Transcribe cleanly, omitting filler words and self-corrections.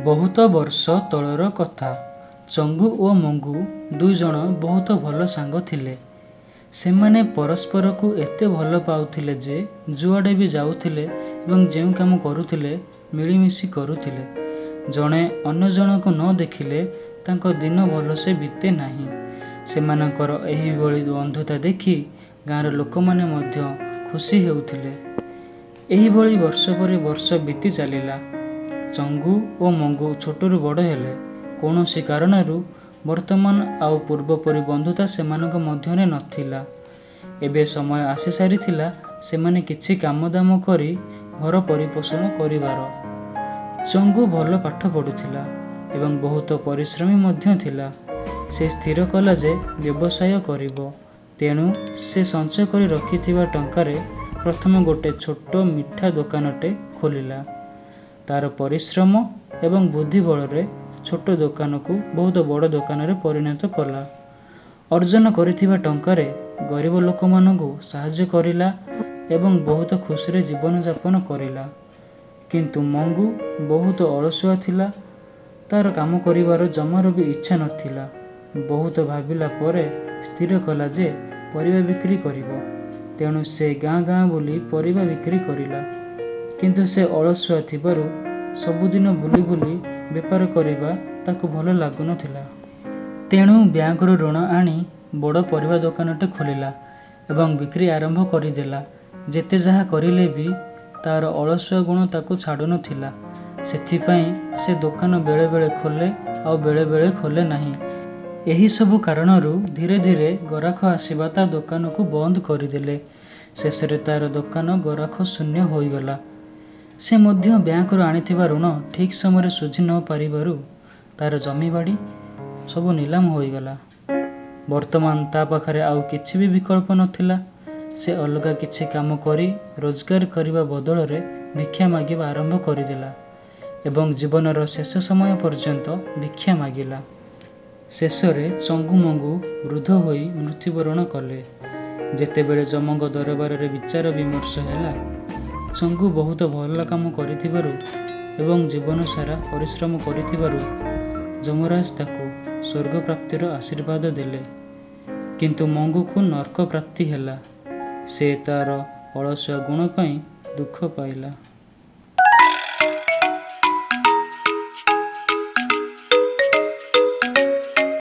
ବହୁତ ବର୍ଷ ତଳର କଥା। ଚଙ୍ଗୁ ଓ ମଙ୍ଗୁ ଦୁଇଜଣ ବହୁତ ଭଲ ସାଙ୍ଗ ଥିଲେ। ସେମାନେ ପରସ୍ପରକୁ ଏତେ ଭଲ ପାଉଥିଲେ ଯେ ଯୁଆଡ଼େ ବି ଯାଉଥିଲେ ଏବଂ ଯେଉଁ କାମ କରୁଥିଲେ, ମିଳିମିଶି କରୁଥିଲେ। ଜଣେ ଅନ୍ୟ ଜଣକୁ ନ ଦେଖିଲେ ତାଙ୍କ ଦିନ ଭଲସେ ବିତେ ନାହିଁ। ସେମାନଙ୍କର ଏହିଭଳି ବନ୍ଧୁତା ଦେଖି ଗାଁର ଲୋକମାନେ ମଧ୍ୟ ଖୁସି ହେଉଥିଲେ। ଏହିଭଳି ବର୍ଷ ପରେ ବର୍ଷ ବିତି ଚାଲିଲା। ଚଙ୍ଗୁ ଓ ମଙ୍ଗୁ ଛୋଟରୁ ବଡ଼ ହେଲେ। କୌଣସି କାରଣରୁ ବର୍ତ୍ତମାନ ଆଉ ପୂର୍ବପରି ବନ୍ଧୁତା ସେମାନଙ୍କ ମଧ୍ୟରେ ନଥିଲା। ଏବେ ସମୟ ଆସି ସାରିଥିଲା ସେମାନେ କିଛି କାମଦାମ କରି ଘର ପରିପୋଷଣ କରିବାର। ଚଙ୍ଗୁ ଭଲ ପାଠ ପଢ଼ୁଥିଲା ଏବଂ ବହୁତ ପରିଶ୍ରମୀ ମଧ୍ୟ ଥିଲା। ସେ ସ୍ଥିର କଲା ଯେ ବ୍ୟବସାୟ କରିବ। ତେଣୁ ସେ ସଞ୍ଚୟ କରି ରଖିଥିବା ଟଙ୍କାରେ ପ୍ରଥମେ ଗୋଟେ ଛୋଟ ମିଠା ଦୋକାନଟେ ଖୋଲିଲା। ତାର ପରିଶ୍ରମ ଏବଂ ବୁଦ୍ଧି ବଳରେ ଛୋଟ ଦୋକାନକୁ ବହୁତ ବଡ଼ ଦୋକାନରେ ପରିଣତ କଲା। ଅର୍ଜନ କରିଥିବା ଟଙ୍କାରେ ଗରିବ ଲୋକମାନଙ୍କୁ ସାହାଯ୍ୟ କରିଲା ଏବଂ ବହୁତ ଖୁସିରେ ଜୀବନଯାପନ କରିଲା। କିନ୍ତୁ ମଙ୍ଗୁ ବହୁତ ଅଳସୁଆ ଥିଲା। ତାର କାମ କରିବାର ଜମାରୁ ବି ଇଚ୍ଛା ନଥିଲା। ବହୁତ ଭାବିଲା ପରେ ସ୍ଥିର କଲା ଯେ ପରିବା ବିକ୍ରି କରିବ। ତେଣୁ ସେ ଗାଁ ଗାଁ ବୁଲି ପରିବା ବିକ୍ରି କରିଲା। କିନ୍ତୁ ସେ ଅଳସୁଆ ଥିବାରୁ ସବୁଦିନ ବୁଲି ବୁଲି ବେପାର କରିବା ତାକୁ ଭଲ ଲାଗୁନଥିଲା। ତେଣୁ ବ୍ୟାଙ୍କରୁ ଋଣ ଆଣି ବଡ଼ ପରିବା ଦୋକାନଟେ ଖୋଲିଲା ଏବଂ ବିକ୍ରି ଆରମ୍ଭ କରିଦେଲା। ଯେତେ ଯାହା କରିଲେ ବି ତାର ଅଳସୁଆ ଗୁଣ ତାକୁ ଛାଡ଼ୁନଥିଲା। ସେଥିପାଇଁ ସେ ଦୋକାନ ବେଳେବେଳେ ଖୋଲେ ଆଉ ବେଳେବେଳେ ଖୋଲେ ନାହିଁ। ଏହିସବୁ କାରଣରୁ ଧୀରେ ଧୀରେ ଗରାଖ ଆସିବା ତା ଦୋକାନକୁ ବନ୍ଦ କରିଦେଲେ। ଶେଷରେ ତାର ଦୋକାନ ଗରାଖ ଶୂନ୍ୟ ହୋଇଗଲା। ସେ ମଧ୍ୟ ବ୍ୟାଙ୍କରୁ ଆଣିଥିବା ଋଣ ଠିକ୍ ସମୟରେ ଶୁଝି ନ ପାରିବାରୁ ତାର ଜମିବାଡ଼ି ସବୁ ନିଲାମ ହୋଇଗଲା। ବର୍ତ୍ତମାନ ତା ପାଖରେ ଆଉ କିଛି ବି ବିକଳ୍ପ ନଥିଲା। ସେ ଅଲଗା କିଛି କାମ କରି ରୋଜଗାର କରିବା ବଦଳରେ ଭିକ୍ଷା ମାଗିବା ଆରମ୍ଭ କରିଦେଲା ଏବଂ ଜୀବନର ଶେଷ ସମୟ ପର୍ଯ୍ୟନ୍ତ ଭିକ୍ଷା ମାଗିଲା। ଶେଷରେ ଚଙ୍ଗୁ ମଙ୍ଗୁ ବୃଦ୍ଧ ହୋଇ ମୃତ୍ୟୁବରଣ କଲେ। ଯେତେବେଳେ ଯମଙ୍କ ଦରବାରରେ ବିଚାର ବିମର୍ଶ ହେଲା, ଚଙ୍ଗୁ ବହୁତ ଭଲ କାମ କରିଥିବାରୁ ଏବଂ ଜୀବନସାରା ପରିଶ୍ରମ କରିଥିବାରୁ ଯମରାଜ ତାକୁ ସ୍ୱର୍ଗପ୍ରାପ୍ତିର ଆଶୀର୍ବାଦ ଦେଲେ। କିନ୍ତୁ ମଙ୍ଗୁକୁ ନର୍କ ପ୍ରାପ୍ତି ହେଲା। ସେ ତାର ଅଳସୁଆ ଗୁଣ ପାଇଁ ଦୁଃଖ ପାଇଲା।